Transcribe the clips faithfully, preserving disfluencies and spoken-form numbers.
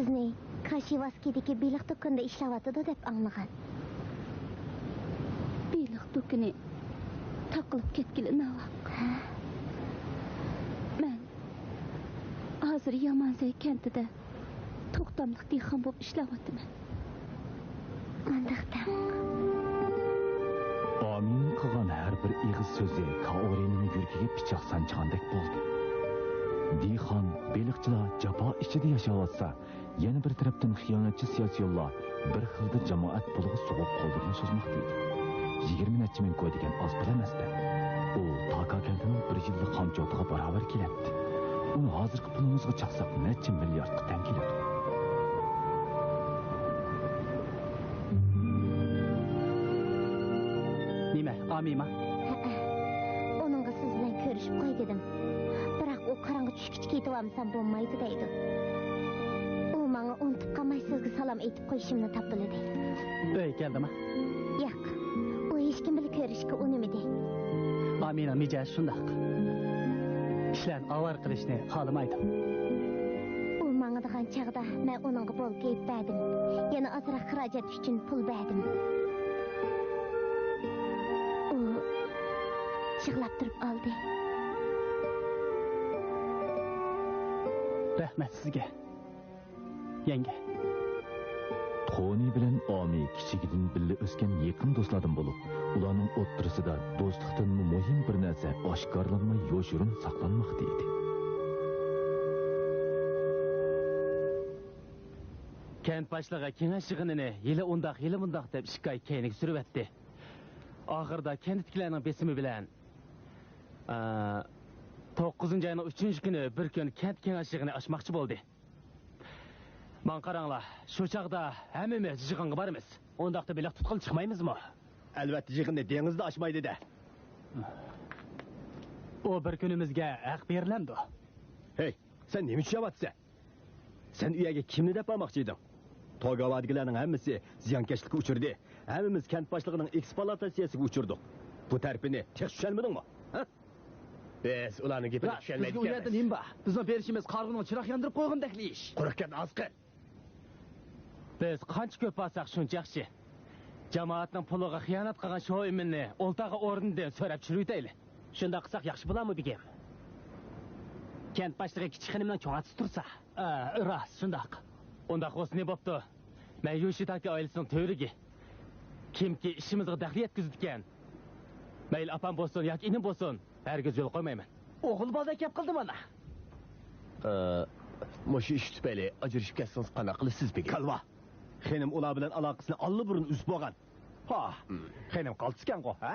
سىزنى كاشىۋاسكىدىكى بېلىق دۇكىنىدا ئىشلەۋاتىدۇ دەپ ئاڭلىغان. بېلىق دۇكىنى تاقىلىپ كەتكىلى ناۋاق. ھە؟ مەن ھازىر يامانزەي كەنتىدە توختاملىق دېھقان بولۇپ ئىشلەۋاتىمەن. ئانداق دەڭ. ئامىنىڭ قىلغان ھەر بىر ئېغىز سۆزى كائورىنىڭ يۈرىكىگە پىچاق سانجىغاندەك بولدى. دېھقان، بېلىقچىلار جاپا ئىچىدە ياشاۋاتسا، يەنە بىر تەرەپتىن خىيانەتچى سىياسىيونلار بىر خىلدا جامائەت پۇلىغا سوغۇق قوللىرىنى سوزماقتا ئىدى. يىگىرمە نەچچە مىڭ كوي دېگەن ئاز پۇل ئەمەس-دە. ئۇ تاكا كەنتىنىڭ بىر يىللىق خامچوتىغا باراۋەر كېلەتتى. ئۇنى ھازىرقى پۇلىمىزغا چاقساق نەچچە مىلياردقا تەڭ كېلىدۇ. نېمە، ئامىما؟ ھەئە. ئۇنىڭغا سىز بىلەن كۆرۈشۈپ قوي دېدىم. بىراق ئۇ قاراڭغۇ چۈشكىچە كېتىۋالمىسام بولمايدۇ دەيدۇ. ئۇ ماڭا ئۇنتۇپ قالماي سىزگە سالام ئېيتىپ قويۇشۇمنى تاپىلىدى. ئۆيگە كەلدىما؟ ياق. ئۇ ھېچكىم بىلەن كۆرۈشكە ئۇنىمىدى. ئامىنىڭ مىجەزى شۇنداق. كىشىلەرنى ئاۋارە قىلىشنى خالىمايدۇ. ئۇ ماڭىدىغان چاغدا مەن ئۇنىڭغا بولكا ئېلىپ بەردىم. يەنە ئازراق خىراجەت ئۈچۈن پۇل بەردىم. ئۇ يىغلاپ تۇرۇپ ئالدى. رەھمەت سىزگە، يەڭگە. تونى بىلەن ئامى كىچىكىدىن بىللە ئۆسكەن يېقىن دوستلاردىن بولۇپ، ئۇلارنىڭ ئوتتۇرىسىدا دوستلۇقتىنمۇ مۇھىم بىر نەرسە ئاشكارىلانماي يوشۇرۇن ساقلانماقتا ئىدى. كەنت باشلىقى كېڭەش يىغىنىنى ھېلى ئۇنداق، ھېلى مۇنداق دەپ ئىككى ئاي كەينىگە سۈرۈۋەتتى. ئاخىرىدا كەنتتىكىلەرنىڭ بېسىمى بىلەن، ئا، توققۇزىنچى ئاينىڭ ئۈچىنچى كۈنى بىر كۈن كەنت كېڭەش يىغىنى ئاچماقچى بولدى. ماڭا قاراڭلار، شۇ چاغدا ھەممىمىز يىغىنغا بارىمىز. ئۇنداقتا بېلىق تۇتقىلى چىقمايمىزمۇ؟ ئەلۋەتتە، يىغىننى دېڭىزدا ئاچمايلى-دە. ئۇ بىر كۈنىمىزگە ھەق بېرىلەمدۇ؟ ھەي، سەن نېمە چۈشەۋاتىسەن؟ سەن ئۇ يەرگە كىمنى دەپ بارماقچى ئىدىڭ؟ توگاۋادىكىلەرنىڭ ھەممىسى زىيانكەشلىككە ئۇچرىدى. ھەممىمىز كەنت باشلىقىنىڭ ئېكسپلۇئاتاتسىيەسىگە ئۇچرىدۇق. بۇ تەرىپىنى تېخى چۈشەنمىدىڭمۇ؟ ھە؟ بىز ئۇلارنىڭ گېپىنى چۈشەنمەيدىكەنمىز. بىزگە ئۇ يەردە نېمە بار؟ بىزنىڭ بېرىشىمىز قارىغۇنىڭ چىراغ ياندۇرۇپ قويغىنىدەكلا ئىش. قۇرۇق گەپنى ئاز قىل. بىز قانچە كۆپ بارساق شۇنچە ياخشى. جامائەتنىڭ پۇلىغا خىيانەت قىلغان شوئىمىننى ئولتاغا ئورنىدىن سۆرەپ چۈشۈرۈۋېتەيلى. شۇنداق قىلساق ياخشى بولارمۇ، بېگىم؟ كەنت باشلىقى كىچىك خېنىمنىڭ چوڭ ئاتىسى تۇرسا. ئا، راست، شۇنداق. ئۇنداق بولسا نېمە بوپتۇ؟ مەن يوشىتاكا ئائىلىسىنىڭ تۈۋرۈكى. كىمكى ئىشىمىزغا دەخلى يەتكۈزىدىكەن. مەيلى ئاپام بولسۇن ياكى ئىنىم بولسۇن، ھەرگىز يول قويمايمەن. ئوغۇل بالىدەك گەپ قىلدى مانا. ئا، مۇشۇ ئىش تۈپەيلى ئاجرىشىپ كەتسىڭىز قانداق قىلىسىز، بېگىم؟ كالۋا! خېنىم ئۇلار بىلەن ئالاقىسىنى ئاللىبۇرۇن ئۈزۈپ بولغان. ھا، خېنىم قالتىسكەنغۇ، ھە؟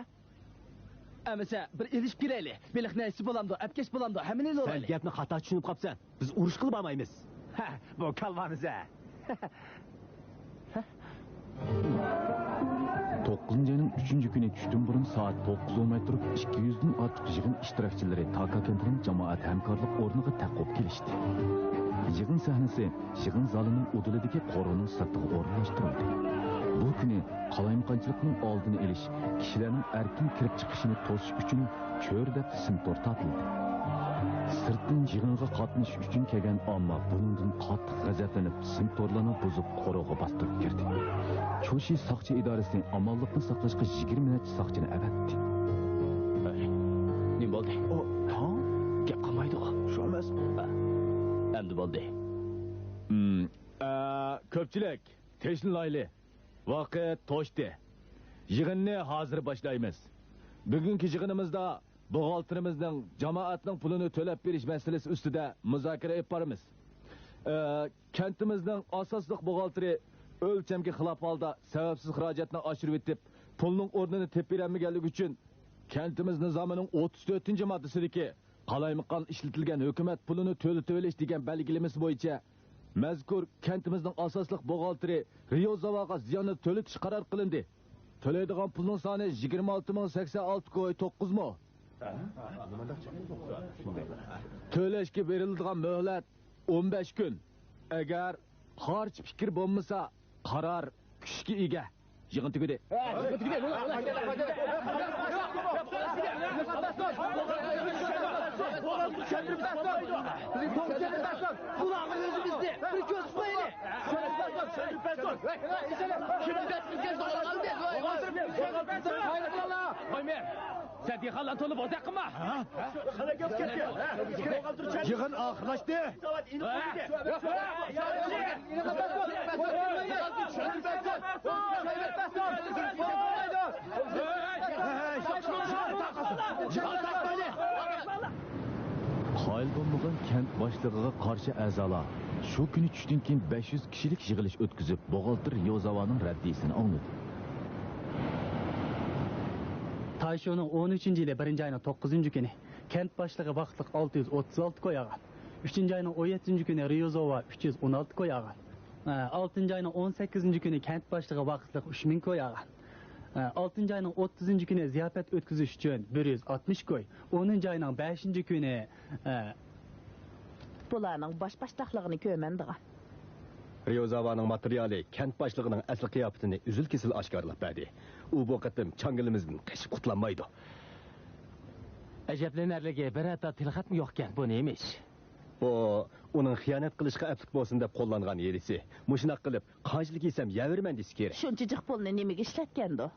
ئەمىسە، بىر ئېلىشىپ كېلەيلى. بېلىق نەيسە بولامدۇ، ئەپكەش بولامدۇ، ھەممىنى سەن ئېلىۋالايلى. گەپنى خاتا چۈشىنىپ قاپسەن. بىز ئۇرۇش قىلىپ بارمايمىز. ھە، بۇ كالۋامىز، ھە. توققۇزىنچى ئاينىڭ ئۈچىنچى كۈنى چۈشتىن بۇرۇن سائەت توققۇز بولماي تۇرۇپ، ئىككى يۈزدىن ئارتۇق يىغىن ئىشتىراكچىلىرى تاكا كەنتىنىڭ جامائەت ھەمكارلىق ئورنىغا تەق بولۇپ كېلىشتى. يىغىن سەھنىسى يىغىن زالىنىڭ ئۇدۇلىدىكى قورۇنىڭ سىرتىغا ئورۇنلاشتۇرۇلدى. بۇ كۈنى قالايمىقانچىلىقنىڭ ئالدىنى ئېلىش، كىشىلەرنىڭ ئەركىن كىرىپ چىقىشىنى توسۇش ئۈچۈن چۆرىدەپ سىم تور تارتىلدى. سىرتتىن يىغىنغا قاتنىشىش ئۈچۈن كەلگەن ئامما بۇنىڭدىن قاتتىق غەزەپلىنىپ، سىم تورلارنى بۇزۇپ، قورۇغا باستۇرۇپ كىردى. چۇشى ساقچى ئىدارىسى ئامانلىقنى ساقلاشقا يىگىرمە نەچچە ساقچىنى ئەۋەتتى. ھەي، نېمە بولدى؟ ئۇ تاڭ؟ گەپ قىلمايدىغۇ. شۇ ئەمەس. ھە. ئەمدى بولدى. ئە، كۆپچىلىك، تىنچلىنايلى. ۋاقىت توشتى. يىغىننى ھازىر باشلايمىز. بۈگۈنكى يىغىنىمىزدا بوغالتىرىمىزنىڭ جامائەتنىڭ پۇلىنى تۆلەپ بېرىش مەسىلىسى ئۈستىدە مۇزاكىرە ئېلىپ بارىمىز. ئە، كەنتىمىزنىڭ ئاساسلىق بوغالتىرى ئۆلچەمگە خىلاپ ھالدا سەۋەبسىز خىراجەتنى ئاشۇرۇۋېتىپ، پۇلنىڭ ئورنىنى تېپىپ بېرەلمىگەنلىكى ئۈچۈن، كەنتىمىز نىزامىنىڭ ئوتتۇز تۆتىنچى ماددىسىدىكى قالايمىقان ئىشلىتىلگەن ھۆكۈمەت پۇلىنى تۆلىتىۋېلىش دېگەن بەلگىلىمىسى بويىچە مەزكۇر كەنتىمىزنىڭ ئاساسلىق بوغالتىرى رىيوزاۋاغا زىياننى تۆلىتىش قارار قىلىندى. تۆلەيدىغان پۇلنىڭ سانى يىگىرمە ئالتە مىڭ سەكسەن ئالتە كوي توققۇز مو. تۆلەشكە بېرىلىدىغان مۆھلەت ئون بەش كۈن. ئەگەر قارشى پىكىر بولمىسا، قارار كۈچكە ئىگە. يىغىن تۈگىدى. چۈشەندۈرۈپ بەرسۇن! چۈشەندۈرۈپ بەرسۇن! بۇلارغا ئۆزىمىزنى بىر كۆرسىتىپ قويايلى! چۈشەندۈرۈپ بەرسۇن! چۈشەندۈرۈپ بەرسۇن! چۈشەندۈرۈپ بەرسۇن! چۈشەندۈرۈپ بەرسۇن! سەن دېھقانلارنى تولا بوزەك قىلما! يىغىن ئاخىرلاشتى. قايىل بولمىغان كەنت باشلىقىغا قارشى ئەزالار شۇ كۈنى چۈشتىن كېيىن بەش يۈز كىشىلىك يىغىلىش ئۆتكۈزۈپ، بوغالتىر رىيوزاۋانىڭ رەددىيىسىنى ئاڭلىدى. تايشۇنىڭ ئون ئۈچىنچى يىلى بىرىنچى ئاينىڭ توققۇزىنچى كۈنى كەنت باشلىقى ۋاقىتلىق ئالتە يۈز ئوتتۇز ئالتە كوي ئالغان. ئۈچىنچى ئاينىڭ ئون يەتتىنچى كۈنى رىيوزاۋا ئۈچ يۈز ئون ئالتە كوي ئالغان. ئە، ئالتىنچى ئاينىڭ ئون سەككىزىنچى كۈنى كەنت باشلىقى ۋاقىتلىق ئۈچ مىڭ كوي ئالغان. ئە، ئالتىنچى ئاينىڭ ئوتتۇزىنچى كۈنى زىياپەت ئۆتكۈزۈش ئۈچۈن بىر يۈز ئاتمىش كوي، ئونىنچى ئاينىڭ بەشىنچى كۈنى، ئە، بۇلارنىڭ باش باشتاقلىقىنى كۆرمەمدىغان. رىيوزاۋانىڭ ماتېرىيالى كەنت باشلىقىنىڭ ئەسلى قىياپىتىنى ئۈزۈل-كېسىل ئاشكارىلاپ بەردى. ئۇ بۇ قېتىم چاڭگىلىمىزدىن قېچىپ قۇتۇلالمايدۇ. ئەجەبلىنەرلىكى، بىر ھەتتا تېلېخەتمۇ يوقكەن. بۇ نېمە ئىش؟ بۇ ئۇنىڭ خىيانەت قىلىشقا ئەپلىك بولسۇن دەپ قوللانغان ھىيلىسى. مۇشۇنداق قىلىپ، قانچىلىك يېسەم يەۋېرىمەن دېسە كېرەك. شۇنچە جىق پۇلنى نېمىگە ئىشلەتكەندۇ؟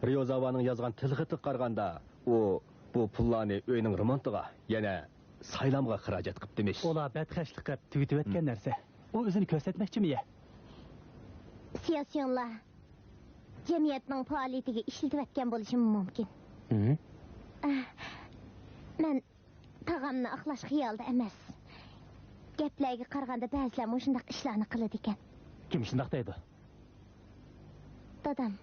رىيوزاۋانىڭ يازغان تېلېخېتىغا قارىغاندا، ئۇ بۇ پۇللارنى ئۆينىڭ رېمونتىغا، يەنە سايلامغا خىراجەت قىپتىمىش. ئۇلار بەتخەجلىك قىپ تۈگىتىۋەتكەن نەرسە. ئۇ ئۆزىنى كۆرسەتمەكچىمۇ يە؟ سياسيونلار جەمئىيەتنىڭ پائالىيىتىگە ئىشلىتىۋەتكەن بولۇشىمۇ مۇمكىن. ئە، مەن تاغامنى ئاقلاش خىيالىدا ئەمەس. گەپلەرگە قارىغاندا بەزىلەر مۇشۇنداق ئىشلارنى قىلىدىكەن. كىم شۇنداق دەيدۇ؟ دادام.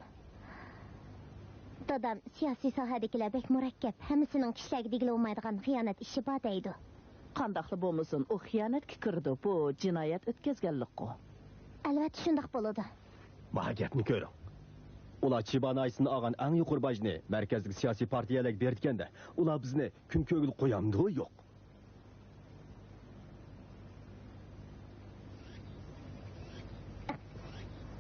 دادام سىياسىي ساھەدىكىلەر بەك مۇرەككەپ، ھەممىسىنىڭ كىشىلەرگە دېگىلى بولمايدىغان خىيانەت ئىشى بار دەيدۇ. قانداقلا بولمىسۇن، ئۇ خىيانەتكە كىرىدۇ، بۇ جىنايەت ئۆتكەزگەنلىكقۇ. ئەلۋەتتە شۇنداق بولىدۇ. مانا گەپنى كۆرۈڭ. ئۇلار چىبا ناھىيەسىدىن ئالغان ئەڭ يۇقىرى باجنى مەركەزدىكى سىياسىي پارتىيەلەرگە بېرىدىكەندە، ئۇلار بىزنى كۈن كۆرگىلى قويامدۇ؟ يوق.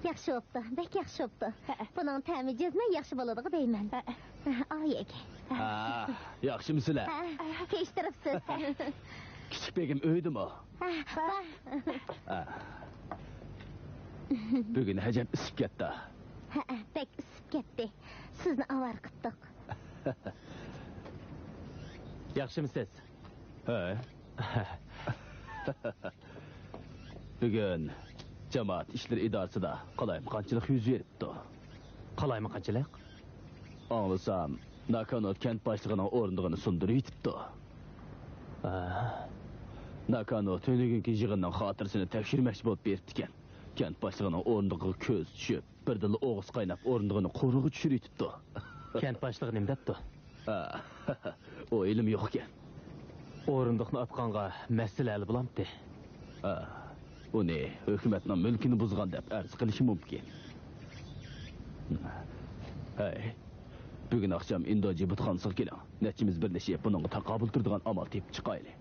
ياخشى بوپتۇ، بەك ياخشى بوپتۇ. ھەئە. بۇنىڭ تەمى جەزمەن ياخشى بولىدىغۇ دەيمەن. ھەئە. ئاۋۇ يەگە. ھە، ياخشىمۇ سىلەر؟ ھە، كېچىكتۈرۈپسىز. كىچىك بېگىم ئۆيدىمۇ؟ ھە، بار. ھە. بۈگۈن ئەجەب ئىسسىپ كەتتى. ھەئە، بەك ئىسسىپ كەتتى. سىزنى ئاۋارە قىپتۇق. ياخشىمۇسىز؟ ھە. بۈگۈن جامائەت ئىشلىرى ئىدارىسىدا قالايمىقانچىلىق يۈز بېرىپتۇ. قالايمىقانچىلىق؟ ئاڭلىسام، ناكانوت كەنت باشلىقىنىڭ ئورۇندۇقىنى سۇندۇرۇۋېتىپتۇ. ھە. ناكانوت تۈنۈگۈنكى يىغىننىڭ خاتىرىسىنى تەكشۈرمەكچى بولۇپ بېرىپتىكەن. كەنت باشلىقىنىڭ ئورۇندۇقىغا كۆزى چۈشۈپ، بىردىنلا ئوغۇسى قايناپ، ئورۇندۇقىنى قورۇغا چۈشۈرۈۋېتىپتۇ. كەنت باشلىقى نېمە دەپتۇ؟ ئا، ئۇ ھېلىمۇ يوق ئىكەن. ئورۇندۇقنى ئاتقانغا مەسىلە ھەل بولامتى؟ ئا، ئۇنى ھۆكۈمەتنىڭ مۈلكىنى بۇزغان دەپ ئەرز قىلىشى مۇمكىن. ھەي، بۈگۈن ئاخشام ئىندوجى بۇتخانىسىغا كېلىڭ. نەچچىمىز بىرلىشىپ بۇنىڭغا تاقابىل تۇرىدىغان ئامال تېپىپ چىقايلى.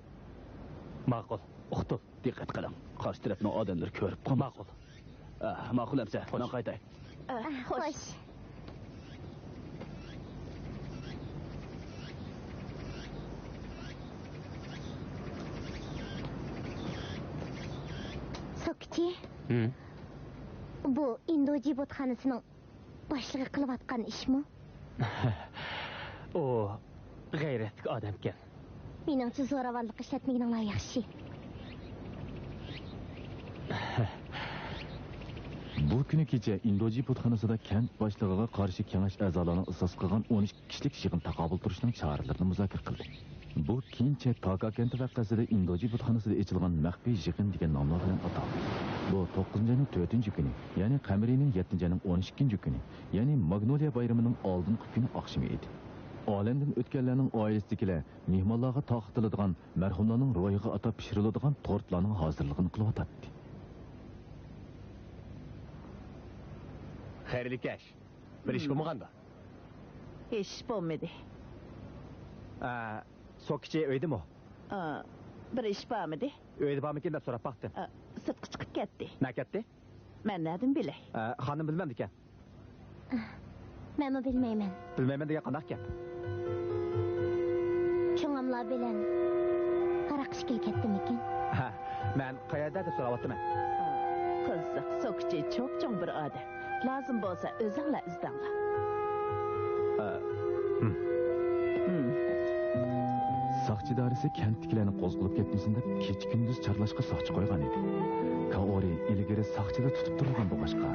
ماقۇل، ئۇقتۇم. دىققەت قىلىڭ، قارشى تەرەپنىڭ ئادەملىرى كۆرۈپ قالمىسۇن. ماقۇل. ئە، ماقۇل ئەمسە، مەن قايتاي. ئە، خوش. سوكچى. ھىم. بۇ ئىندوجى بۇتخانىسىنىڭ باشلىقى قىلىۋاتقان ئىشمۇ؟ ئۇ غەيرەتلىك ئادەمكەن. مېنىڭچە زوراۋانلىق ئىشلەتمىگىنىڭلار ياخشى. بۇ كۈنى كېچە ئىندوجى بۇتخانىسىدا كەنت باشلىقىغا قارشى كېڭەش ئەزالارنىڭ ئاساس قىلغان ئون ئىككى كىشىلىك يىغىن تاقابىل تۇرۇشنىڭ چارىلىرىنى مۇزاكىرە قىلدى. بۇ كېيىنچە تاكا كەنتى ۋەقەسىدە ئىندوجى بۇتخانىسىدا ئېچىلغان مەخپىي يىغىن دېگەن ناملار بىلەن ئاتالدى. بۇ توققۇزىنچى ئاينىڭ تۆتىنچى كۈنى، يەنى قەمەرىينىڭ يەتتىنچى ئاينىڭ ئون ئىككىنچى كۈنى، يەنى ماگنولىيە بايرىمىنىڭ ئالدىنقى كۈنى ئاخشىمى ئىدى. ئالەمدىن ئۆتكەنلەرنىڭ ئائىلىسىدىكىلەر مېھمانلارغا تارقىتىلىدىغان، مەرھۇملارنىڭ روھىغا ئاتاپ پىشۇرۇلىدىغان تورتلارنىڭ ھازىرلىقىنى قىلىۋاتاتتى. خەيرلىكەش، بىر ئىش بولمىغاندۇ؟ ھېچ ئىش بولمىدى. ئە، سوكىچى ئۆيدىمۇ؟ ئا، بىر ئىش بارمىدى؟ ئۆيدە بارمىكىن دەپ سوراپ باقتىم. ئا، سىرتقا چىقىپ كەتتى. نە كەتتى؟ مەن نەدىن بىلەي؟ ئا، خانىم بىلمەمدىكەن. مەنمۇ بىلمەيمەن. بىلمەيمەن دېگەن قانداق گەپ؟ شۇڭاملا بىلەن ھاراق ئىچكىلى كەتتىمىكىن؟ ھە، مەن قەيەردە دەپ سوراۋاتىمەن. قىزىق، سوكىچى چوپچوڭ بىر ئادەم. لازىم بولسا ئۆزۈڭلار ئىزدەڭلار. ئە، ھىم. ھىم. ساقچى ئىدارىسى كەنتتىكىلەرنى قوزغىلىپ كەتمىسۇن دەپ كېچە-كۈندۈز چارلاشقا ساقچى قويغان ئىدى. كائورى ئىلگىرى ساقچىدا تۇتۇپ تۇرۇلغان بولغاچقا،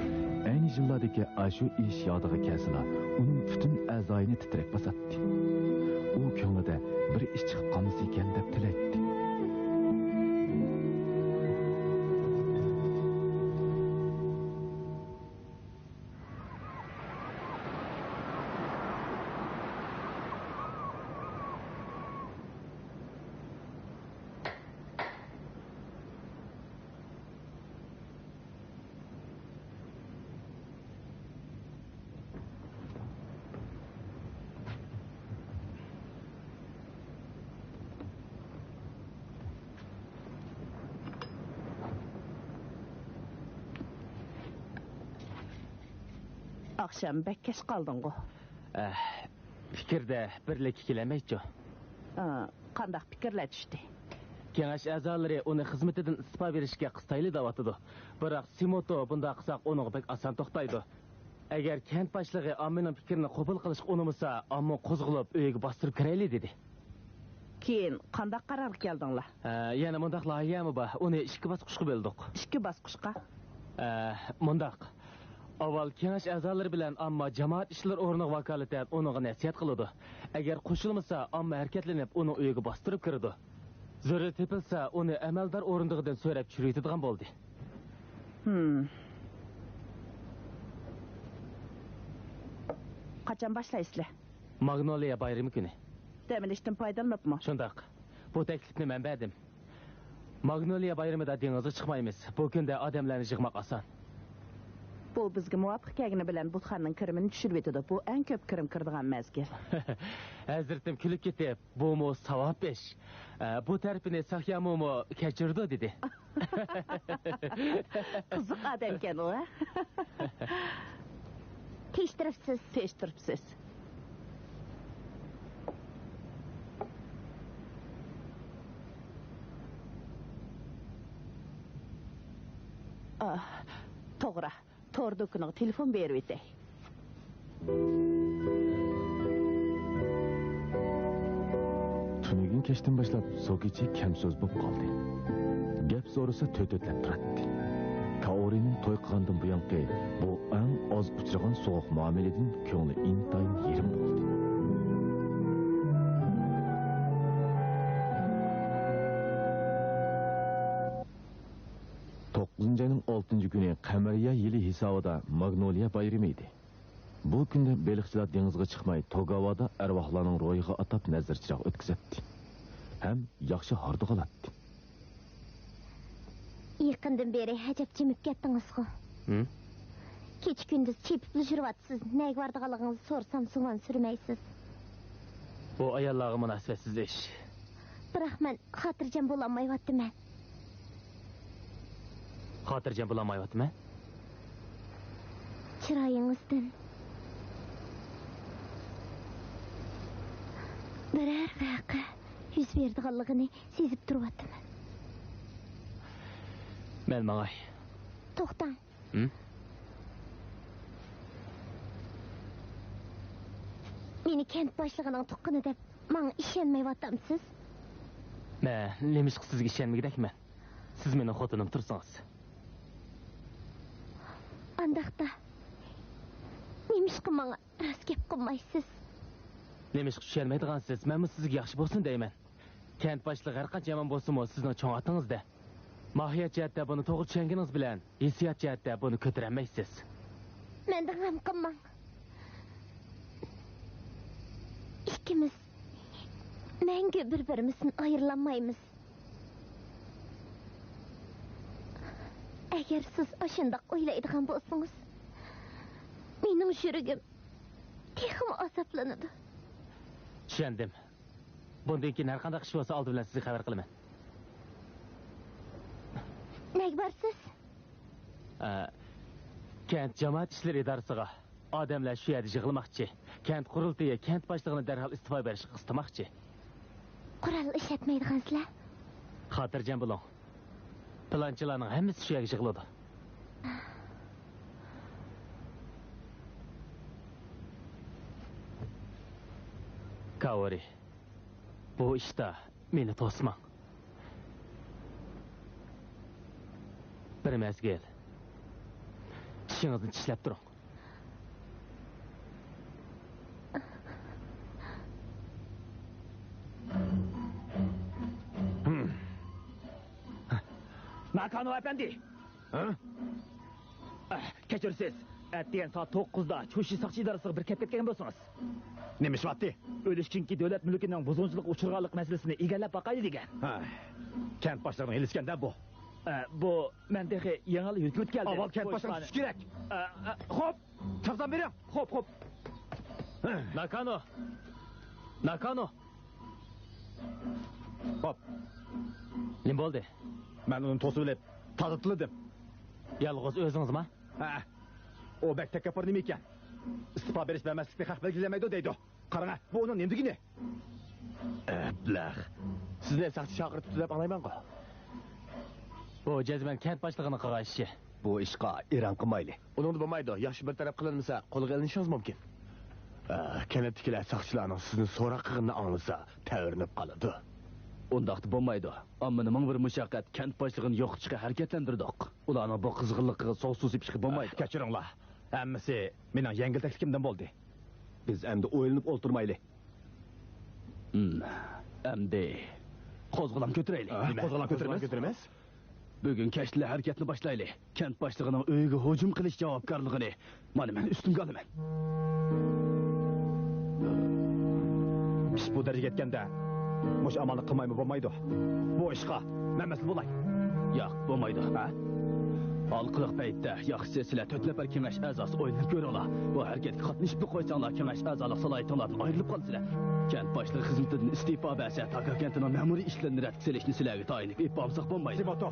ئەينى يىللاردىكى ئاشۇ ئىش يادىغا كەلسىلا، ئۇنىڭ پۈتۈن ئەزايىنى تىترەك باساتتى. ئۇ كۆڭلىدە بىر ئىش چىقىپ قالمىسا ئىكەن دەپ تىلەيتتى. ئاخشام بەك كەچ قالدىڭغۇ؟ ئەھ، پىكىردە بىرلىككە كېلەلمەيچۇ. ئا، قانداق پىكىرلەر چۈشتى؟ كېڭەش ئەزالىرى ئۇنى خىزمىتىدىن ئىستېپا بېرىشكە قىستايلى دەۋاتىدۇ. بىراق سىموتو بۇنداق قىلساق ئۇنىڭغا بەك ئاسان توختايدۇ. ئەگەر كەنت باشلىقى ئاممىنىڭ پىكرىنى قوبۇل قىلىشقا ئۇنىمىسا، ئامما قوزغىلىپ ئۆيىگە باستۇرۇپ كىرەيلى دېدى. كېيىن قانداق قارارغا كەلدىڭلار؟ ھە، يەنە مۇنداق لايىھەمۇ بار. ئۇنى ئىككى باسقۇچقا بۆلدۇق. ئىككى باسقۇچقا؟ ھە، مۇنداق. ئاۋۋال كېڭەش ئەزالىرى بىلەن ئامما جامائەت ئىشلىرى ئورنىغا ۋاكالىتەن ئۇنىڭغا نەسىھەت قىلىدۇ. ئەگەر قوشۇلمىسا، ئامما ھەرىكەتلىنىپ ئۇنىڭ ئۆيىگە باستۇرۇپ كىرىدۇ. زۆرۈر تېپىلسا، ئۇنى ئەمەلدار ئورۇندۇقىدىن سۆرەپ چۈشۈرۈۋېتىدىغان بولدى. ھىم. قاچان باشلايسىلەر؟ ماگنولىيە بايرىمى كۈنى. دەم ئېلىشتىن پايدىلىنىپمۇ؟ شۇنداق. بۇ تەكلىپنى مەن بەردىم. ماگنولىيە بايرىمىدا دېڭىزغا چىقمايمىز. بۇ كۈندە ئادەملەرنى يىغماق ئاسان. بۇ بىزگە مۇۋاپىق كەلگىنى بىلەن بۇتخانىنىڭ كىرىمىنى چۈشۈرۈۋېتىدۇ. بۇ ئەڭ كۆپ كىرىم كىرىدىغان مەزگىل. ھەزرىتىم كۈلۈپ كېتىپ، بۇمۇ ساۋاب ئىش. ئە، بۇ تەرىپىنى ساخيامۇمۇ كەچۈرىدۇ، دېدى. قىزىق ئادەمكەن ئۇ، ھە؟ تېشتۇرۇپسىز. تېشتۇرۇپسىز. ئاھ، توغرا. تور دۇكىنىغا تېلېفون بېرىۋېتەي. تۈنۈگۈن كەچتىن باشلاپ سوكىچى كەم سۆز بولۇپ قالدى. گەپ سورىسا تۆتۈتلەپ تۇراتتى. كائورىنىڭ توي قىلغاندىن بۇيانقى بۇ ئەڭ ئاز ئۇچرىغان سوغۇق مۇئامىلىدىن كۆڭلى ئىنتايىن يېرىم بولدى. توققۇزىنچى ئاينىڭ ئالتىنچى كۈنى قەمەرىيە يىلى ھېسابىدا ماگنولىيە بايرىمى ئىدى. بۇ كۈندە بېلىقچىلار دېڭىزغا چىقماي، توگاۋادا ئەرۋاھلارنىڭ روھىغا ئاتاپ نەزىر چىراغ ئۆتكۈزەتتى ھەم ياخشى ھاردۇق ئالاتتى. يېقىندىن بېرى ئەجەب جىمىپ كەتتىڭىزغۇ؟ ھىم؟ كېچە-كۈندۈز چېپىپلا يۈرۈۋاتىسىز. نەگە بارىدىغانلىقىڭىزنى سورىسام، زۇۋان سۈرمەيسىز. بۇ ئاياللارغا مۇناسىۋەتسىز ئىش. بىراق مەن خاتىرجەم بولالمايۋاتىمەن. خاتىرجەم بولالمايۋاتىمەن؟ چىرايىڭىزدىن بىرەر ۋەقە يۈز بېرىدىغانلىقىنى سېزىپ تۇرۇۋاتىمەن. مەن ماڭاي. توختاڭ. ھىم؟ مېنى كەنت باشلىقىنىڭ تۇغقىنى دەپ ماڭا ئىشەنمەيۋاتامسىز؟ مەن نېمىشقا سىزگە ئىشەنمىگۈدەكمەن؟ سىز مېنىڭ خوتۇنۇم تۇرسىڭىز. ئانداقتا نېمىشقا ماڭا راست گەپ قىلمايسىز؟ نېمىشقا چۈشەنمەيدىغانسىز؟ مەنمۇ سىزگە ياخشى بولسۇن دەيمەن. كەنت باشلىقى ھەرقانچە يامان بولسىمۇ، سىزنىڭ چوڭ ئاتىڭىز-دە. ماھىيەت جەھەتتە بۇنى توغرا چۈشەنگىنىڭىز بىلەن، ھېسسىيات جەھەتتە بۇنى كۆتۈرەلمەيسىز. مەندىن غەم قىلماڭ. ئىككىمىز مەڭگۈ بىر-بىرىمىزدىن ئايرىلالمايمىز. ئەگەر سىز ئاشۇنداق ئويلايدىغان بولسىڭىز، مېنىڭ يۈرىكىم تېخىمۇ ئازابلىنىدۇ. چۈشەندىم. بۇندىن كېيىن ھەرقانداق ئىش بولسا ئالدى بىلەن سىزگە خەۋەر قىلىمەن. نەگە بارىسىز؟ ئە، كەنت جامائەت ئىشلىرى ئىدارىسىغا. ئادەملەر شۇ يەردە يىغىلماقچى. كەنت قۇرۇلتىيى كەنت باشلىقىنى دەرھال ئىستېپا بېرىشقا قىستىماقچى. قورال ئىشلەتمەيدىغانسىلەر؟ خاتىرجەم بولۇڭ. پىلانچىلارنىڭ ھەممىسى شۇ يەرگە يىغىلىدۇ. كاۋىرى، بۇ ئىشتا مېنى توسماڭ. بىر مەزگىل چىشىڭىزنى چىشلەپ تۇرۇڭ. ناكانو ئەپەندى! ھە؟ ئەھ، كەچۈرىسىز. ئەتىگەن سائەت توققۇزدا چۇشى ساقچى ئىدارىسىغا بىر كەپ كەتكەن بولسىڭىز. نېمە ئىش بارتى؟ ئۆلۈشكىنكى دۆلەت مۈلكىنىڭ بۇزغۇنچىلىققا ئۇچرىغانلىقى مەسىلىسىنى ئىگىلەپ باقايلى دېگەن. ھە، كەنت باشلىقىنىڭ ھېلىسىكەندە بۇ. ئە، بۇ مەن تېخى يېڭىلا ھۆكۈمەتكە كەلدىم. ئاۋۋال كەنت باشلىقىنى تۇتۇش كېرەك. ئە، ئە، خوپ. چاپسان بېرىڭ. خوپ، خوپ. ناكانو! ناكانو! خوپ. نېمە بولدى؟ مەن ئۇنى توسۇۋېلىپ، تازىتىلدىم. يالغۇز ئۆزىڭىزما؟ ھە. ئۇ بەك تەكەببۇر نېمە ئىكەن؟ ئىستېپا بېرىش بەرمەسلىكنى خەق بەلگىلىمەيدۇ دەيدۇ. قاراڭە، بۇ ئۇنىڭ نېمە دېگىنى؟ ئەبلەخ. سىزنى ساقچى چاقىرتىپتۇ دەپ ئاڭلايمەنغۇ؟ بۇ جەزمەن كەنت باشلىقىنىڭ قىلغان ئىشى. بۇ ئىشقا ئېرەن قىلمايلى. ئۇنىڭدا بولمايدۇ. ياخشى بىر تەرەپ قىلىنمىسا، قولغا ئېلىنىشىڭىز مۇمكىن. ئە، كەنتتىكىلەر ساقچىلارنىڭ سىزنى سوراق قىلغىنىنى ئاڭلىسا، تەۋرىنىپ قالىدۇ. ئۇنداقتا بولمايدۇ. ئاممىنى مىڭ بىر مۇشەققەت كەنت باشلىقىنى يوقىتىشقا ھەرىكەتلەندۈردۇق. ئۇلارنىڭ بۇ قىزغىنلىقىغا سوغۇق سۇ سېپىشقا بولمايدۇ. ئە، كەچۈرۈڭلار. ھەممىسى مېنىڭ يەڭگىل تەكلىپىمدىن بولدى. بىز ئەمدى ئويلىنىپ ئولتۇرمايلى. ھىم، ئەمدى قوزغىلاڭ كۆتۈرەيلى. ھە؟ نېمە؟ قوزغىلاڭ كۆتۈرىمىز؟ بۈگۈن كەچتىلا ھەرىكەتنى باشلايلى. كەنت باشلىقىنىڭ ئۆيىگە ھۇجۇم قىلىش جاۋابكارلىقىنى مانا مەن ئۈستۈمگە ئالىمەن. ئىش بۇ دەرىجىگە يەتكەندە، مۇشۇ ئامالنى قىلمايمۇ بولمايدۇ. بۇ ئىشقا مەن مەسئۇل بولاي. ياق، بولمايدۇ. ھە؟ ھالقىلىق پەيتتە ياخشىسى سىلەر تۆت نەپەر كېڭەش ئەزاسى ئويلىنىپ كۆرۈڭلار. بۇ ھەرىكەتكە قاتنىشىپلا قويساڭلار، كېڭەش ئەزالىق سالاھىيىتىڭلاردىن ئايرىلىپ قالىسىلەر. كەنت باشلىقى خىزمىتىدىن ئىستېپا بەرسە، تاكا كەنتىنىڭ مەمۇرىي ئىشلىرىنى رەتكە سېلىشنى سىلەرگە تايىنىپ ئېلىپ بارمىساق بولمايدۇ. سىموتو،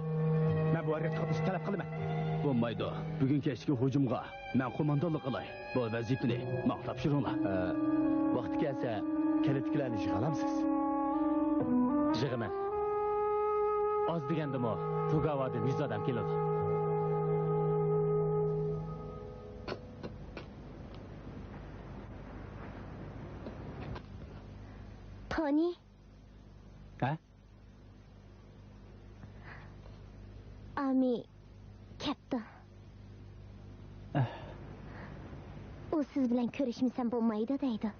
مەن بۇ ھەرىكەتكە قاتنىشىشنى تەلەپ قىلىمەن. بولمايدۇ. بۈگۈن كەچتىكى ھۇجۇمغا مەن قوماندانلىق قىلاي. بۇ ۋەزىپىنى ماڭا تاپشۇرۇڭلار. ئە، ۋاقتى كەلسە، كەنتتىكىلەرنى يىغالامسىز؟ يىغىمەن. ئاز دېگەندىمۇ پۇگاۋادىن يۈز ئادەم كېلىدۇ. تونى. ھە؟ ئامى كەپتۇ. ئۇ سىز بىلەن كۆرۈشمىسەم بولمايدۇ دەيدۇ.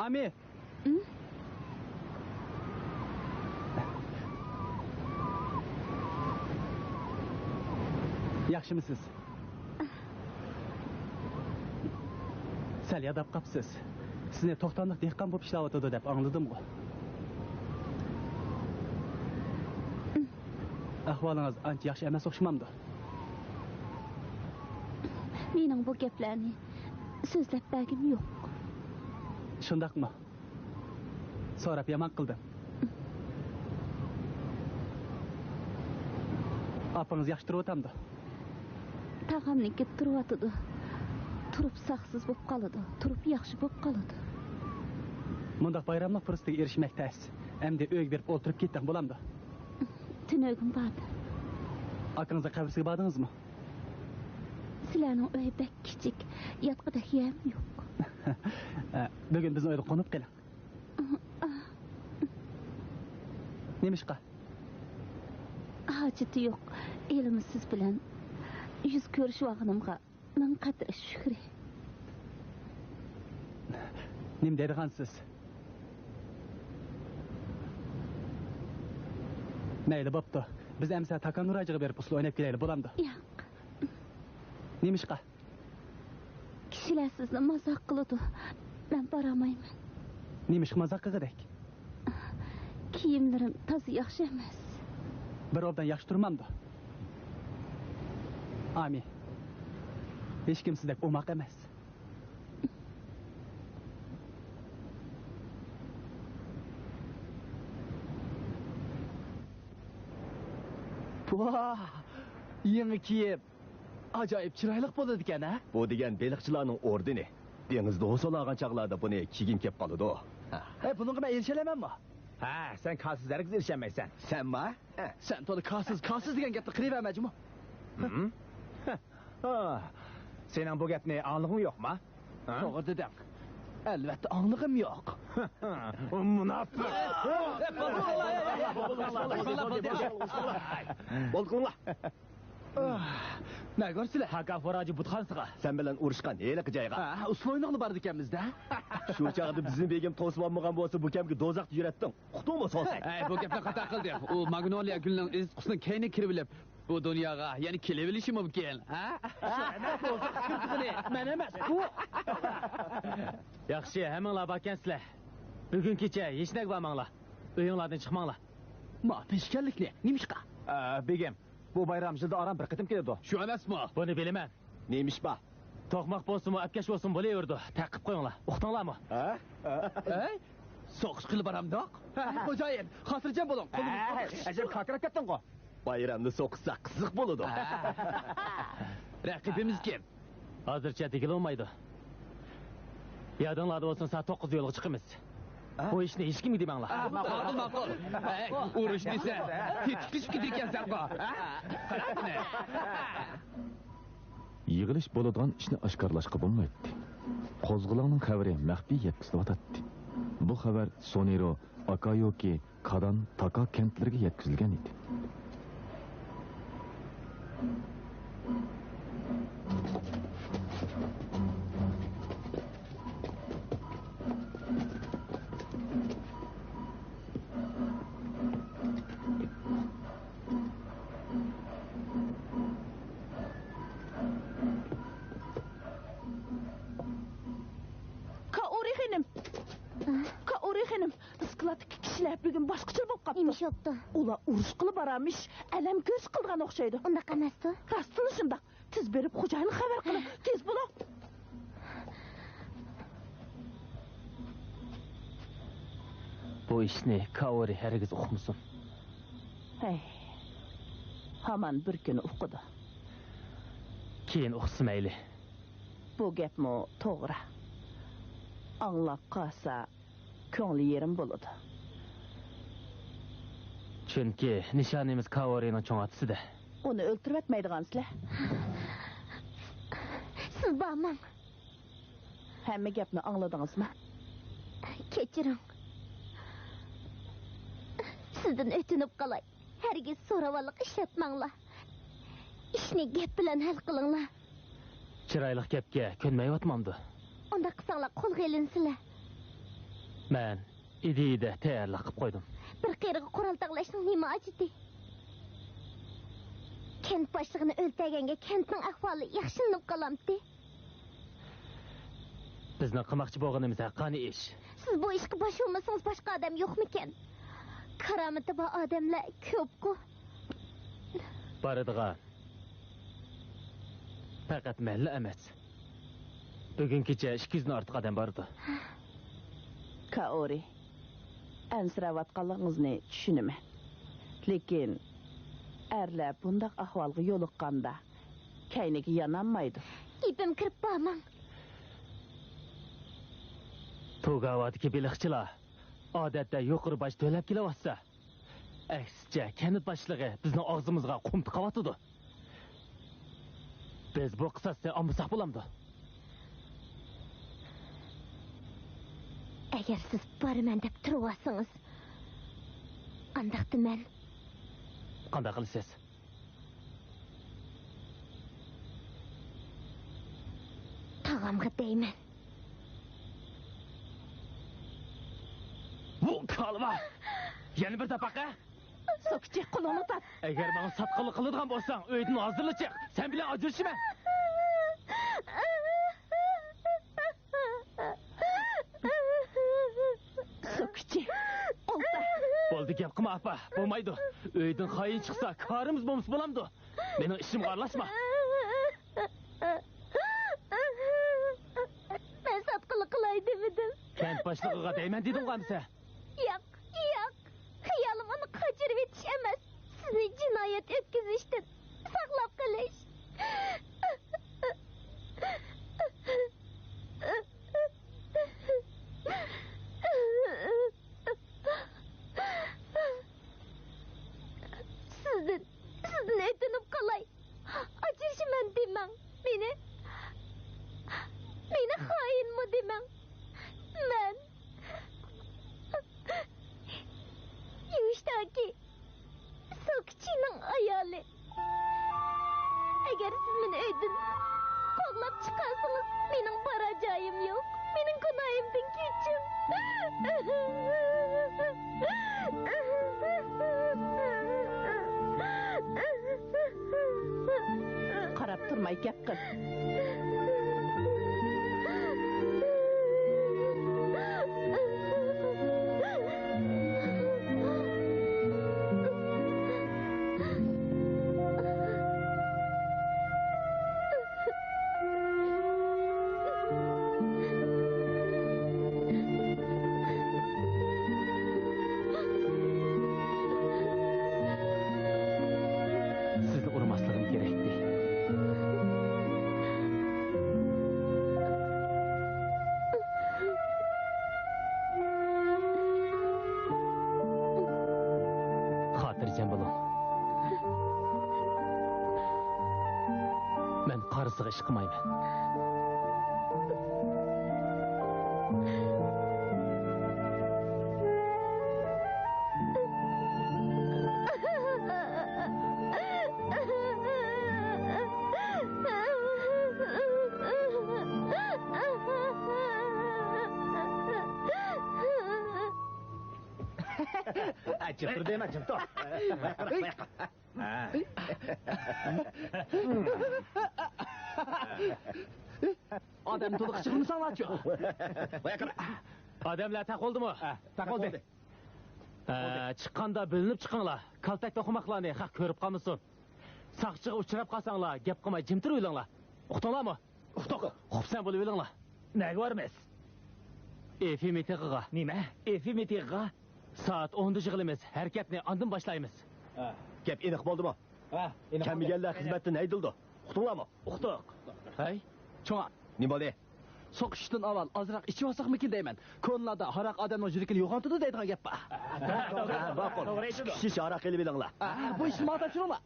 ئامى! ھىم؟ ياخشىمۇسىز؟ سەل ياداپ قاپسىز. سىزنى توختاملىق دېھقان بولۇپ ئىشلەۋاتىدۇ دەپ ئاڭلىدىمغۇ؟ ئەھۋالىڭىز ئانچە ياخشى ئەمەس ئوخشىمامدۇ؟ مېنىڭ بۇ گەپلەرنى سۆزلەپ بەرگۈم يوق. شۇنداقمۇ؟ سوراپ يامان قىلدىم. ئاپىڭىز ياخشى تۇرۇۋاتامدۇ؟ تاغامنىڭكى تۇرۇۋاتىدۇ. تۇرۇپ ساقسىز بولۇپ قالىدۇ، تۇرۇپ ياخشى بولۇپ قالىدۇ. مۇنداق بايراملىق پۇرسىتىگە ئېرىشمەك تەس. ئەمدى ئۆيگە بېرىپ ئولتۇرۇپ كېتىڭ، بولامدۇ؟ تۈنۈگۈن باردىم. ئاكىڭىزنىڭ قەبرىسىگە باردىڭىزمۇ؟ سىلەرنىڭ ئۆي بەك كىچىك، ياتقۇدەك يەرمۇ يوق. بۈگۈن بىزنىڭ ئۆيدە قونۇپ قېلىڭ. نېمىشقا؟ ھاجىتى يوق. ھېلىمۇ سىز بىلەن يۈز كۆرۈشۈۋالغىنىمغا مىڭ قەترە شۈكرى. نېمە دەيدىغانسىز؟ مەيلى، بوپتۇ. بىز ئەمسە تاكانۇراجىغا بېرىپ ئۇسسۇل ئويناپ كېلەيلى، بولامدۇ؟ ياق. نېمىشقا؟ كىشىلەر سىزنى مازاق قىلىدۇ. مەن بارالمايمەن. نېمىشقا مازاق قىلغۇدەك؟ كىيىملىرىم تازا ياخشى ئەمەس. بىر ئوبدان ياخشى تۇرمامدۇ؟ ئامى، ھېچكىم سىزدەك ئوماق ئەمەس. ۋاھ، يېڭى كىيىم. ئاجايىپ چىرايلىق بولىدىكەن، ھە؟ بۇ دېگەن بېلىقچىلارنىڭ ئوردېنى. دېڭىزدا ھوسۇل ئالغان چاغلاردا بۇنى كىيگىن كەپ قالىدۇ. ھە، بۇنىڭغا مەن ئېرىشەلەيمەنمۇ؟ ھە، سەن كارسىز ھەرگىز ئېرىشەلمەيسەن. سەنما؟ ھە. سەن تولا كارسىز، كارسىز دېگەن گەپنى قىلىۋەرمە جۇمۇ. ھىم؟ ھە. ئاھ، سېنىڭ بۇ گەپنى ئاڭلىغۇڭ يوقما؟ ھە؟ توغرا دېدىڭ. ئەلۋەتتە ئاڭلىغۇم يوق. مۇناپىق! بولدى، قوڭلار. ئاھ، نەگە بارىسىلەر؟ ھاكا فوراجى بۇتخانىسىغا. سەن بىلەن ئۇرۇشقان ھېلىقى جايغا. ھە، ئۇسسۇل ئوينىغىلا بارىدىكەنمىز-دە. شۇ چاغدا بىزنى بېگىم توسۇۋالمىغان بولسا، بۇ كەمگە دوزاختا يۈرەتتىڭ. ئۇقتۇڭمۇ، سوسەك؟ ھەي، بۇ گەپنى قانداق قىلدىڭ؟ ئۇ ماگنولىيە گۈلىنىڭ ئىز تۇتقۇسىنىڭ كەينىگە كىرىۋېلىپ، بۇ دۇنياغا يەنە كېلىۋېلىشى مۇمكىن، ھە؟ شۇ ئەمەس، دوزاخقا كىرىدىغىنى مەن ئەمەس، ئۇ. ياخشى، ھەممىڭلار باركەنسىلەر. بۈگۈن كېچە ھېچنەگە بارماڭلار. ئۆيۈڭلاردىن چىقماڭلار. ما پېشكەللىكنى نېمىشقا؟ ئە، بېگىم، بۇ بايرام يىلدا ئاران بىر قېتىم كېلىدۇ. شۇ ئەمەسمۇ؟ بۇنى بىلىمەن. نېمە ئىش بار؟ توقماق بولسىمۇ، ئەپكەش بولسىمۇ بولۇۋېرىدۇ. تەقىپ قويۇڭلار. ئۇقتۇڭلارمۇ؟ ھە؟ ھەي، سوقۇشقىلى بارامدۇق؟ ھەي، خوجايىن، خاتىرجەم بولۇڭ. ھەي، ئەجەب كاكىراپ كەتتىڭغۇ. بايرامنى سوقۇشساق قىزىق بولىدۇ. ھە. رەقىبىمىز كىم؟ ھازىرچە دېگىلى بولمايدۇ. يادىڭلاردا بولسۇن، سائەت توققۇزدا يولغا چىقىمىز. ھە؟ بۇ ئىشنى ھېچكىمگە دېمەڭلار. ھە، ماقۇل، ماقۇل. ھەي، ئۇرۇش دېسە، تېتىكلىشىپ كېتىدىكەنسەنغۇ. ھە؟ قارا بۇنى. يىغىلىش بولىدىغان ئىشنى ئاشكارىلاشقا بولمايتتى. قوزغىلاڭنىڭ خەۋىرى مەخپىي يەتكۈزۈلۈۋاتاتتى. بۇ خەۋەر سونېرو، ئاكايوكى، كادان، تاكا كەنتلىرىگە يەتكۈزۈلگەن ئىدى. كائورى خېنىم! كائورى خېنىم! ئىسكىلاتتىكى كىشىلەر بۈگۈن باشقىچىلا بولۇپ قاپتۇ. نېمە ئىش بوپتۇ؟ ئۇلار ئۇرۇشقىلى بارامىش، ئەلەم كۆرۈش قىلىدىغان ئوخشايدۇ. ئۇنداق ئەمەستۇ؟ راستلا شۇنداق. تېز بېرىپ خوجايىنغا خەۋەر قىلىڭ. تېز بولۇڭ. بۇ ئىشنى كائورى ھەرگىز ئۇقمىسۇن. ھەي، ھامان بىر كۈنى ئۇقىدۇ. كېيىن ئۇقسا مەيلى. بۇ گەپمۇ توغرا. ئاڭلاپ قالسا، كۆڭلى يېرىم بولىدۇ. چۈنكى نىشانىمىز كائورىنىڭ چوڭ ئاتىسىدە. ئۇنى ئۆلتۈرۈۋەتمەيدىغانسىلەر. سىز بارماڭ. ھەممە گەپنى ئاڭلىدىڭىزمۇ؟ كەچۈرۈڭ. سىزدىن ئۆتۈنۈپ قالاي. ھەرگىز زوراۋانلىق ئىشلەتمەڭلار. ئىشنى گەپ بىلەن ھەل قىلىڭلار. چىرايلىق گەپكە كۆنمەيۋاتمامدۇ؟ ئۇنداق قىلساڭلار قولغا ئېلىنىسىلەر. مەن ئىدىيىدە تەييارلىق قىلىپ قويدۇم. بىر قېرىغا قورال تەڭلەشنىڭ نېمە ھاجىتى؟ كەنت باشلىقىنى ئۆلتۈرگەنگە كەنتنىڭ ئەھۋالى ياخشىلىنىپ قالامتى؟ بىزنىڭ قىلماقچى بولغىنىمىز ھەققانىي ئىش. سىز بۇ ئىشقا باش ئۇرمىسىڭىز باشقا ئادەم يوقمىكەن؟ كارامىتى بار ئادەملەر كۆپقۇ. بارىدىغان پەقەت مەنلا ئەمەس. بۈگۈن كېچە ئىككى يۈزدىن ئارتۇق ئادەم بارىدۇ. كائورى، ئەنسىرەۋاتقانلىقىڭىزنى چۈشىنىمەن. لېكىن ئەرلەر بۇنداق ئەھۋالغا يولۇققاندا، كەينىگە يانالمايدۇ. گېپىمگە كىرىپ بارماڭ. توگاۋادىكى بېلىقچىلار ئادەتتە يۇقىرى باج تۆلەپ كېلىۋاتسا، ئەكسىچە، كەنت باشلىقى بىزنىڭ ئاغزىمىزغا قۇم تىقىۋاتىدۇ. بىز بۇ قىساسنى ئالمىساق بولامدۇ؟ ئەگەر سىز بارىمەن دەپ تۇرۇۋالسىڭىز، ئانداقتا مەن. قانداق قىلىسىز؟ تاغامغا دەيمەن. ۋۇ كالۋا! يەنە بىر تاپاق ھە؟ سوكىچى، قولۇڭنى تارت! ئەگەر ماڭا ساتقىنلىق قىلىدىغان بولساڭ، ئۆيدىن ھازىرلا چىق! سەن بىلەن ئاجرىشىمەن! سوكىچى، ئولتۇر! بولدى، گەپ قىلما، ئاپا، بولمايدۇ. ئۆيدىن خائىن چىقسا، كارىمىز بولمىسا بولامدۇ؟ مېنىڭ ئىشىمغا ئارىلاشما! مەن ساتقىنلىق قىلاي دېمىدىم. كەنت باشلىقىغا دەيمەن دېدىمغۇ ئەمىسە؟ ياق، ياق. خىيالىم ئۇنى قاچۇرۇۋېتىش ئەمەس، سىزنى جىنايەت ھايات ئۆتكۈزۈشتىن ساقلاپ قېلىش. سىزدىن، سىزدىن ئۆتۈنۈپ قالاي. ئاجرىشىمەن دېمەڭ. مېنى، مېنى خائىنمۇ دېمەڭ. مەن يۇشتاكى سوكچىنىڭ ئايالى. ئەگەر سىز مېنى ئۆيدىن قوغلاپ چىقارسىڭىز، مېنىڭ بارار جايىم يوق. مېنىڭ گۇناھىمدىن كېچىڭ. قاراپ تۇرماي گەپ قىل. سىزنى ئۇرماسلىقىم كېرەكتى. خاتىرجەم بولۇڭ. مەن قارىسىغا ئىش قىلمايمەن. ئە، جىم تۇر دەيمەن، جىم تۇر. ئادەم تولۇق چىقمىساڭلارچۇ؟ ئادەملەر تەق بولدىمۇ؟ ھە، تەق بولدى. ھە، چىققاندا بىلىنىپ چىقىڭلار. كالتەك توقۇماقلارنى خەق كۆرۈپ قالمىسۇن. ساقچىغا ئۇچراپ قالساڭلار، گەپ قىلماي جىم تۇرۇۋېلىڭلار. ئۇقتۇڭلارمۇ؟ ئۇقتۇق. خوپ، سەن بولۇۋېلىڭلار. نەگە بارىمىز؟ ئېفېمى تېغىغا. نېمە؟ ئېفېمى تېغىغا؟ سائەت ئوندا يىغىلىمىز. ھەرىكەتنى ئاندىن باشلايمىز. ھە. گەپ ئېنىق بولدىمۇ؟ ھە، ئېنىق بولدى. كەلمىگەنلەر خىزمەتتىن ھەيدىلىدۇ. ئۇقتۇڭلارمۇ؟ ئۇقتۇق. ھەي، چوڭ. نېمە بولدى؟ سوقۇشتىن ئاۋۋال ئازراق ئىچىۋالساقمىكىن دەيمەن. كونىلاردا ھاراق ئادەمنىڭ يۈرىكىنى يوغانتىدۇ دەيدىغان گەپ بار. ھە، ماقۇل. توغرا ئېيتىدۇ. ئىككى شىشە ھاراق ئېلىۋېلىڭلار. ھە، بۇ ئىشنى ماڭا تاپشۇرۇڭلار.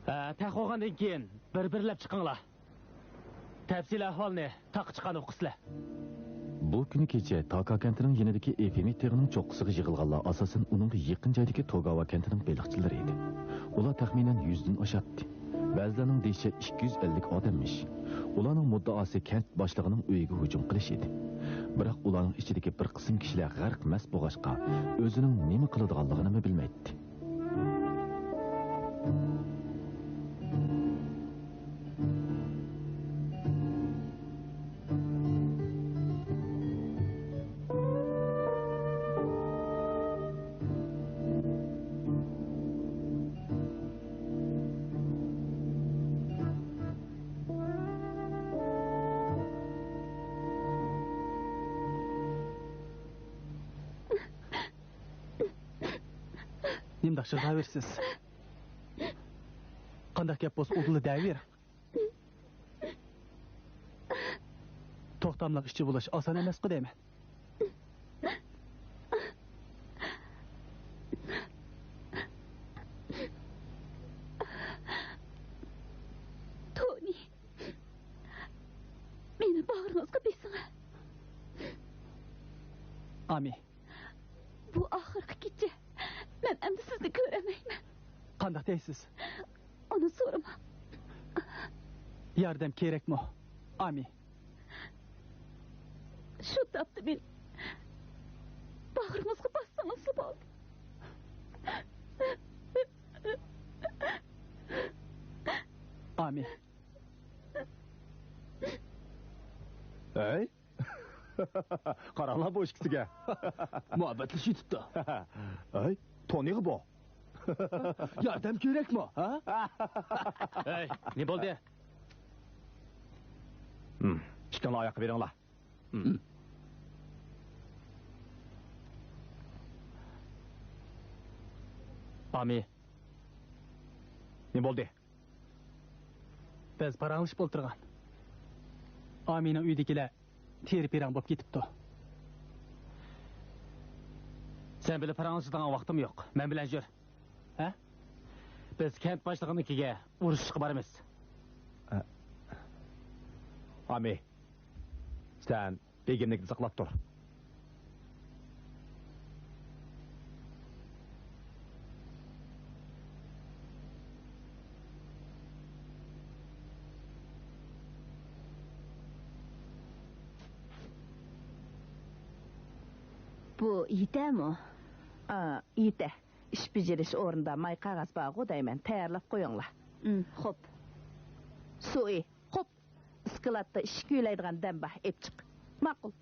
ھە، تەق بولغاندىن كېيىن بىر-بىرلەپ چىقىڭلار. تەپسىلىي ئەھۋالنى تاغقا چىققاندا ئۇقىسىلەر. بۇ كۈنى كېچە تاكا كەنتىنىڭ يېنىدىكى ئېفېمى تېغىنىڭ چوققىسىغا يىغىلغانلار ئاساسەن ئۇنىڭغا يېقىن جايدىكى توگاۋا كەنتىنىڭ بېلىقچىلىرى ئىدى. ئۇلار تەخمىنەن يۈزدىن ئاشاتتى. بەزىلەرنىڭ دېيىشىچە، ئىككى يۈز ئەللىك ئادەممىش. ئۇلارنىڭ مۇددىئاسى كەنت باشلىقىنىڭ ئۆيىگە ھۇجۇم قىلىش ئىدى. بىراق ئۇلارنىڭ ئىچىدىكى بىر قىسىم كىشىلەر غەرق مەست بولغاچقا، ئۆزىنىڭ نېمە قىلىدىغانلىقىنىمۇ بىلمەيتتى. نېمانداق يىغلاۋېرىسىز؟ قانداق گەپ بولسا ئۇدۇللا دەۋېرىڭ. توختاملىق ئىشچى بولۇش ئاسان ئەمەسقۇ دەيمەن. تونى، مېنى باغرىڭىزغا بېسىڭ. ئامى. بۇ ئاخىرقى كېچە. مەن ئەمدى سىزنى كۆرەلمەيمەن. قانداق دەيسىز؟ ئۇنى سورىما. ياردەم كېرەكمۇ، ئامى؟ شۇ تاپتا مېنى باغرىڭىزغا باسسىڭىزلا بولدى. ئامى. ھەي! قاراڭلار بۇ ئىككىسىگە. مۇھەببەتلىشىۋېتىپتۇ. ھەي، تونىغا بۇ. ياردەم كېرەكمۇ، ھە؟ ھەي، نېمە بولدى؟ ھىم، ئىككىڭلار ئاياققا بېرىڭلار. ھىم. ئامى، نېمە بولدى؟ بىز پاراڭلىشىپ ئولتۇرغان. ئامىنىڭ ئۆيىدىكىلەر تېرە-پىراڭ بولۇپ كېتىپتۇ. سەن بىلەن پاراڭلىشىدىغان ۋاقتىم يوق. مەن بىلەن يۈر. ھە؟ بىز كەنت باشلىقىنىڭكىگە ئۇرۇشۇشقا بارىمىز. ئە. ئامى، سەن بېگىمنىڭكىنى ساقلاپ تۇر. بۇ يېتەرمۇ؟ ئا، يېتەر. ئىش بېجىرىش ئورنىدا ماي قەغەز بارغۇ دەيمەن، تەييارلاپ قويۇڭلار. ئىم، خوپ. سۇئى، قوپ. ئىسكىلاتتا ئىشىك يۆلەيدىغان دەم بار، ئېپ چىق. ماقۇل.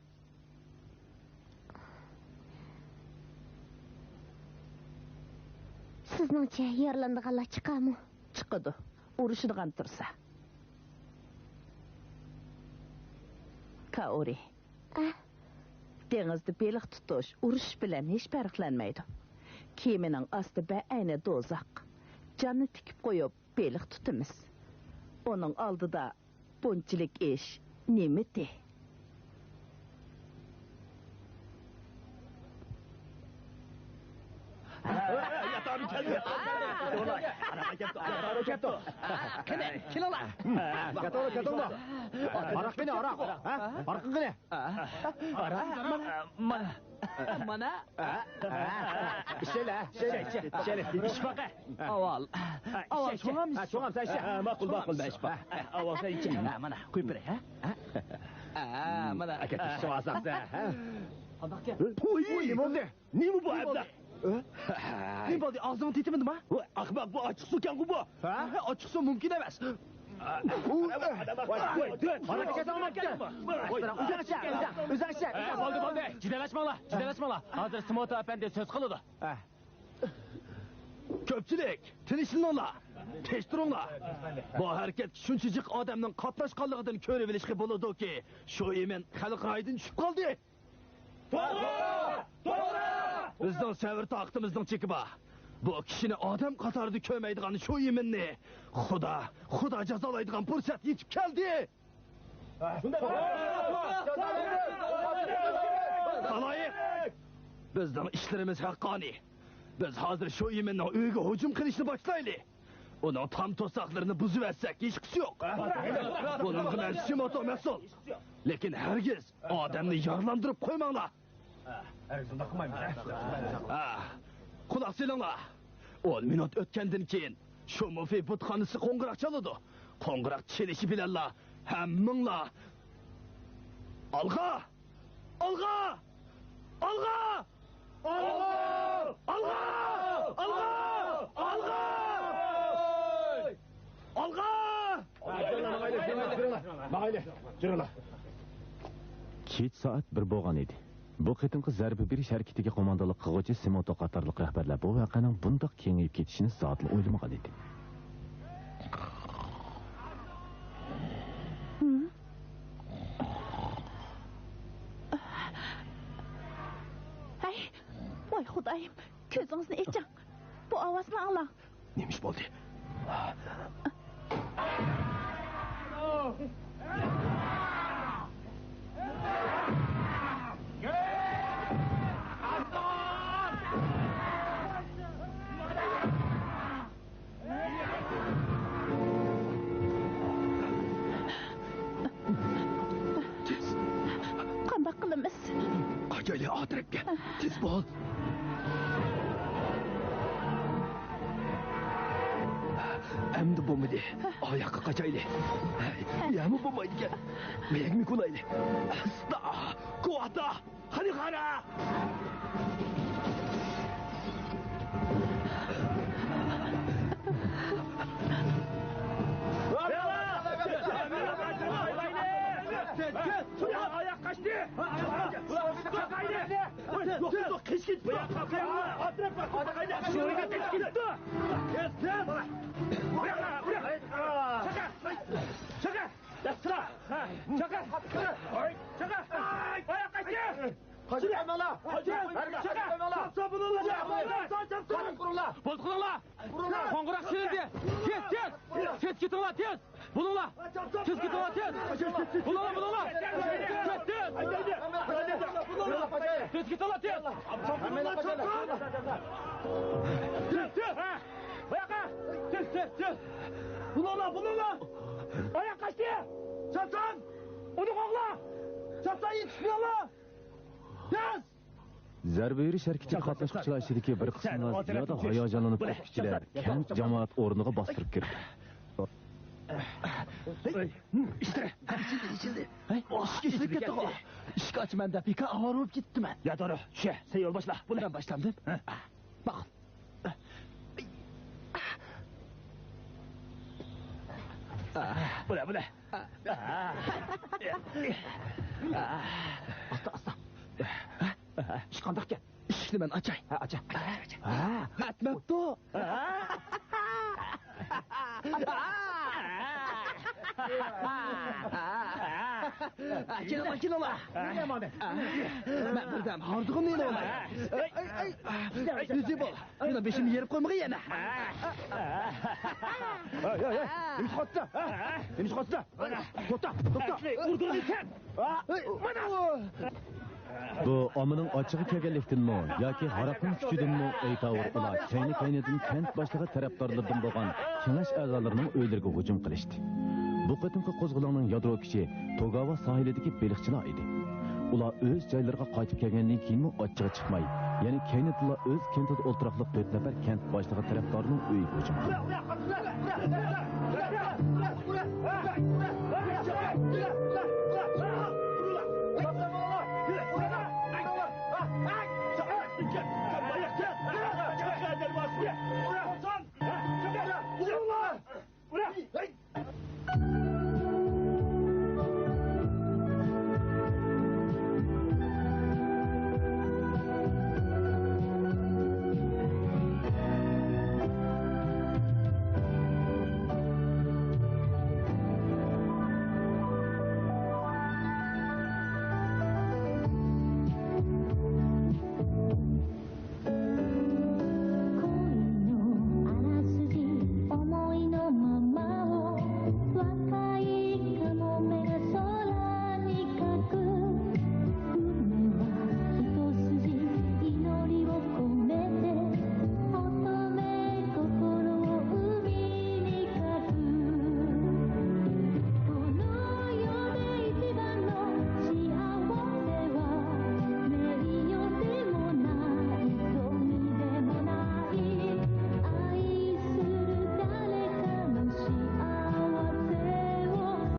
سىزنىڭچە يارىلانىدىغانلار چىقارمۇ؟ چىقىدۇ، ئۇرۇشىدىغان تۇرسا. كائورى. ئە؟ دېڭىزدا بېلىق تۇتۇش، ئۇرۇشۇش بىلەن ھېچ پەرقلەنمەيدۇ. كېمىنىڭ ئاستى بەئەينى دوزاخ. جاننى تىكىپ قويۇپ، بېلىق تۇتىمىز. ئۇنىڭ ئالدىدا بۇنچىلىك ئىش نېمىتى؟ ياتارى كەلدى. ئارابا كەپتۇ. ياتارى كەپتۇ. قېنى، كېلىڭلار. ياتارى كەتىڭلار. ھاراق قېنى، ھاراق. ھە؟ ھاراق قېنى. ئارا، مانا، مانا، مانا. ئىچەيلى، ئىچەيلى، ئىچەيلى. ئىچ باقە. ئاۋال. ئاۋال، شۇڭام، شۇڭام سەن ئىچە. ماقۇل، ماقۇل، مەن ئىچ باق. ئاۋال سەن ئىچە. مانا، قۇيۇپ بېرەي، ھە؟ مانا. ئاكا، شۇڭا ساقسە، ھە؟ قانداق گەپ؟ ئۇي، نېمە بولدى؟ نېمە بۇ ئەبلەخ؟ نېمە بولدى؟ ئاغزىڭنى تېتىمىدىما؟ ۋاي، ئەخمەق، بۇ ئاچچىق سۇكەنغۇ بۇ. ھە؟ ئاچچىق سۇ مۇمكىن ئەمەس. ۋاي، ۋاي، ھاراقكە كەلسەڭ ئۇناپ كەل. ئۆزۈڭ ئىچە، ئۆزۈڭ، ئۆزۈڭ ئىچە. ھە، بولدى، بولدى. جېدەللەشمەڭلار، جېدەللەشمەڭلار. ھازىر سىموتو ئەپەندى سۆز قىلىدۇ. ھە. كۆپچىلىك، تىنچلىنىڭلار، تىنچ تۇرۇڭلار. بۇ ھەرىكەتكە شۇنچە جىق ئادەمنىڭ قاتناشقانلىقىدىن كۆرۈۋېلىشقا بولىدۇكى، شۇ ئىمىن خەلق رايىدىن چۈشۈپ قالدى. توغرا! توغرا! بىزنىڭ سەۋر تاقىتىمىزنىڭ چېكى بار. بۇ كىشىنى ئادەم قاتارىدا كۆرمەيدىغان شۇ ئىمىننى خۇدا، خۇدا جازالايدىغان پۇرسەت يېتىپ كەلدى. خالايىق! بىزنىڭ ئىشلىرىمىز ھەققانىي. بىز ھازىر شۇ ئىمىننىڭ ئۆيىگە ھۇجۇم قىلىشنى باشلايلى. ئۇنىڭ تام توساقلىرىنى بۇزۇۋەتسەك ھېچقىسى يوق. بۇنىڭغا مەن سىموتو مەسئۇل. لېكىن ھەرگىز ئادەمنى يارىلاندۇرۇپ قويماڭلار. ھە، ھەرگىز ئۇنداق قىلمايمىز. ھە، قۇلاق سېلىڭلار. ئون مىنۇت ئۆتكەندىن كېيىن شۇمۇفى بۇتخانىسى قوڭغۇراق چالىدۇ. قوڭغۇراق چېلىشى بىلەنلا ھەممىڭلار ئالغا! ئالغا! ئالغا! ئالغا! ئالغا! ئالغا! ئالغا! ئالغا! ماڭايلى، جۈرۈڭلار. كېچە سائەت بىر بولغان ئىدى. بۇ قېتىمقى زەربە بېرىش ھەرىكىتىگە قوماندانلىق قىلغۇچى سىموتو قاتارلىق رەھبەرلەر بۇ ۋەقەنىڭ بۇنداق كېڭىيىپ كېتىشىنى زادىلا ئويلىمىغان ئىدى. ھەي، ۋاي خۇدايىم، كۆزىڭىزنى ئېچىڭ. بۇ ئاۋازنى ئاڭلاڭ. نېمە ئىش بولدى؟ تېز! قانداق قىلىمىز؟ قاچايلى ئاترەتكە! تېز بول! ئەمدى بولمىدى. ئاياققا قاچايلى. بۇ يەرمۇ بولمايدىكەن. مەيەكمۇ كولايلى. ئاستا! كوتا! قېنى قارا! ئاياق قاچتى! چاقايلى! قېچىپ كېتىپتۇ! تېز، تېز! چاقا! چاقا! چاقا! چاقا! ئاياق قاچتى! قاچىلىماڭلار! قاچىلىماڭلار! بولدى قىلىڭلار! قوڭغۇراق چېلىندى! تېز، تېز! تېز كېتىڭلار، تېز! بولۇڭلار! تېز كېتىڭلار، تېز! بولۇڭلار، بولۇڭلار! تېز، تېز! تېز كېتىڭلار، تېز! تېز، تېز! ھە! بۇياققا! تېز، تېز، تېز! بولۇڭلار، بولۇڭلار! ئاياق قاچتى! چاپسان! ئۇنى قوغلا! چاپسان يېتىشمەڭلار! تېز! زەربە بېرىش ھەرىكىتىگە قاتناشقۇچىلار ئىچىدىكى بىر قىسمىلا زىيادە ھاياجانلىنىپ كەتكۈچىلەر كەنت جامائەت ئورنىغا باستۇرۇپ كىردى. ئىشىكى ئېچىلدى. ئىشىكى ئېچىلىپ كەتتىغۇ. ئىشىكنى ئاچىمەن دەپ بىكار ئاۋارە بولۇپ كېتىپتىمەن. يا توغرا، چۈشە، سەن يول باشلا. بۇنى مەن باشلامدىم. ھە. ماقۇل. بۇلە، بۇلە. ئاستا، ئاستا. ئىش قانداقكەن؟ ئىشىكنى مەن ئاچاي. ھە، ئاچا. ھە، ئەتمەپتۇ. كېلىڭلار، كېلىڭلار. مەن بىردەم ھاردۇقۇمنى ئېلىۋالاي. ئەي، ئەي، ئەي. ئەي، ئەي. رەزىل بول. مېنىڭ بېشىمنى يېرىپ قويمىغىن يەنە. ھەي، ھەي، ھەي. نېمە ئىش قىلىۋاتىسىلەر؟ ھە؟ نېمە ئىش قىلىۋاتىسىلەر؟ توختا، توختا. ئۇردۇڭ سەن. مانا. بۇ ئاممىنىڭ ئاچچىقى كەلگەنلىكتىنمۇ ياكى ھاراقنىڭ كۈچىدىنمۇ ئەيتاۋۇر، ئۇلار كەينى-كەينىدىن كەنت باشلىقى تەرەپدارلىرىدىن بولغان كېڭەش ئەزالىرىنىڭ ئۆيلىرىگە ھۇجۇم قىلىشتى. بۇ قېتىمقى قوزغىلىڭنىڭ يادرو كۈچى توگاۋا ساھىلىدىكى بېلىقچىلار ئىدى. ئۇلار ئۆز جايلىرىغا قايتىپ كەلگەندىن كېيىنمۇ ئاچچىقى چىقماي، يەنە كەينىدىنلا ئۆز كەنتىدە ئولتۇراقلىق تۆت نەپەر كەنت باشلىقى تەرەپدارىنىڭ ئۆيىگە ھۇجۇم قىلدى.